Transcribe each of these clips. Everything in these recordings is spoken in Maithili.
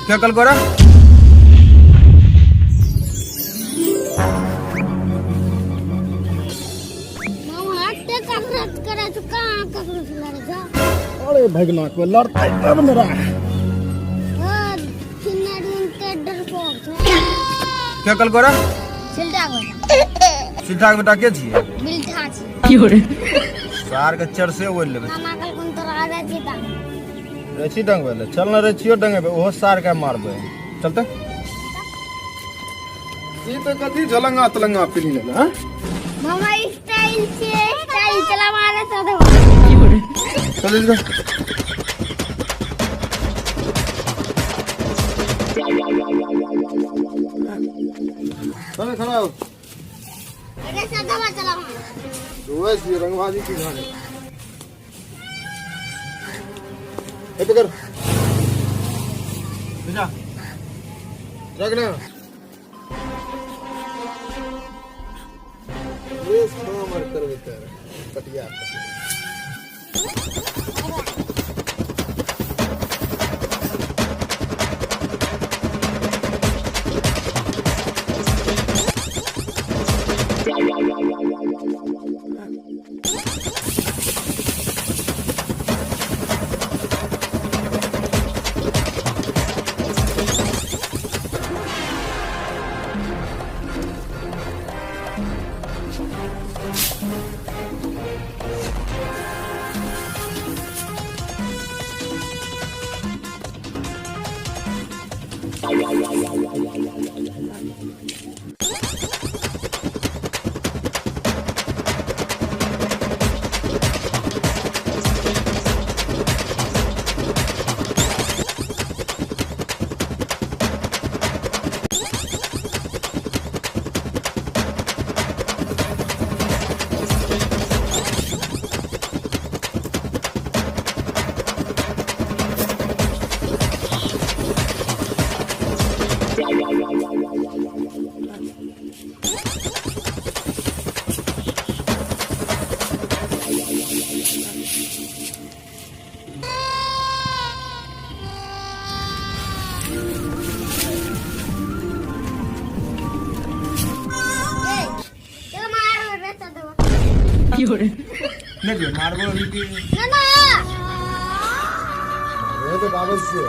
क्या कल करा अरे भगना को लड़ते तब मेरा। क्या कल करा सिद्धा के बेटा के छियै? सार के चर से ओढ़ लेबै। रैची डंगबै ले चल न, रैचियो डंगेबै, ओहो सार के मारबै। चलते। ई तऽ कथी झलंगा तलंगा पिन्ही लेले हँ? मामा, स्टाइल से स्टाइल चला मारे तो। चल इधर। चल, खड़ा हो। अरे सदवा चला मारे। धोए छियै रंगबाजी की घानी। ए पकड़। जा। रख ना। बेस काम आर करबै तर पटिया पर। चला मार रे सदवा। नहि मारबो अभी की? ना ना। ये तो बाबा से।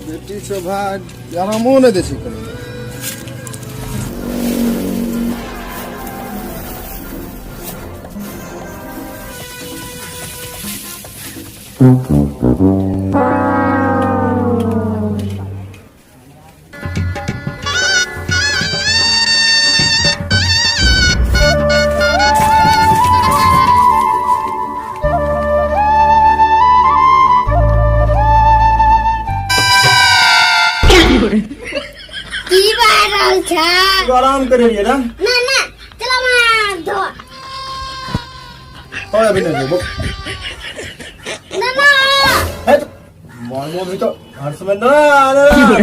बेटी सब भाई आरामो नहि दै छै कनी। की बात रहल छै? आराम करे रहियै ना। ना ना, चला मार दो। और अभी नहीं जेबो। ना ना। है तो मारबो भी तो हर समय ना ना ना।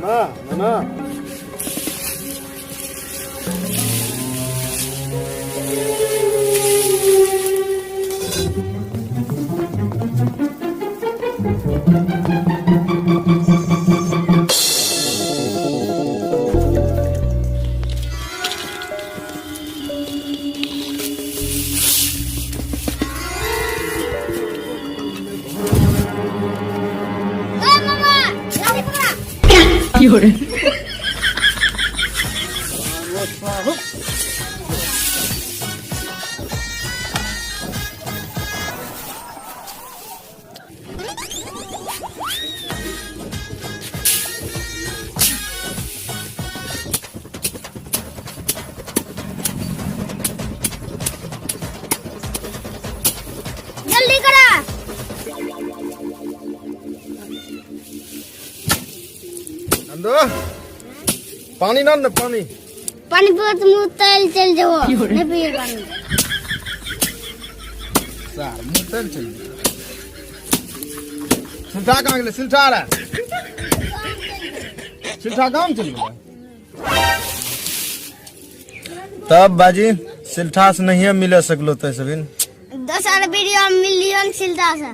ना ना ना। ए मामा, लाठी पकड़ा। जल्दी करा। नंदो, पानी ना न पानी। पानी पियो तो मुंह तेल चल जाओ, नहीं पिए पानी। सार मुँह तेल चलि गेलै। सिलठा कहाँ गेलै? सिलठा रे, सिलठा गाम चलि गेलै। तब बाजी सिलठा से नहिए मिले सकलो तो सबिन। दोसर वीडियो में मिलियन सिलता से।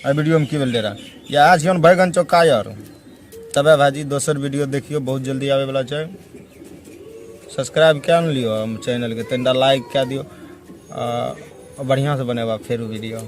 आ वीडियो में की भेल डेरा या आज छियन बैगन चौका यार। तबे भाजी दोसर वीडियो देखियो, बहुत जल्दी आवे वाला छै। सब्सक्राइब क्या ने लियो हम चैनल के, तनिटा लाइक कए दियो, आ बढ़िया से बनेबा फेर वीडियो।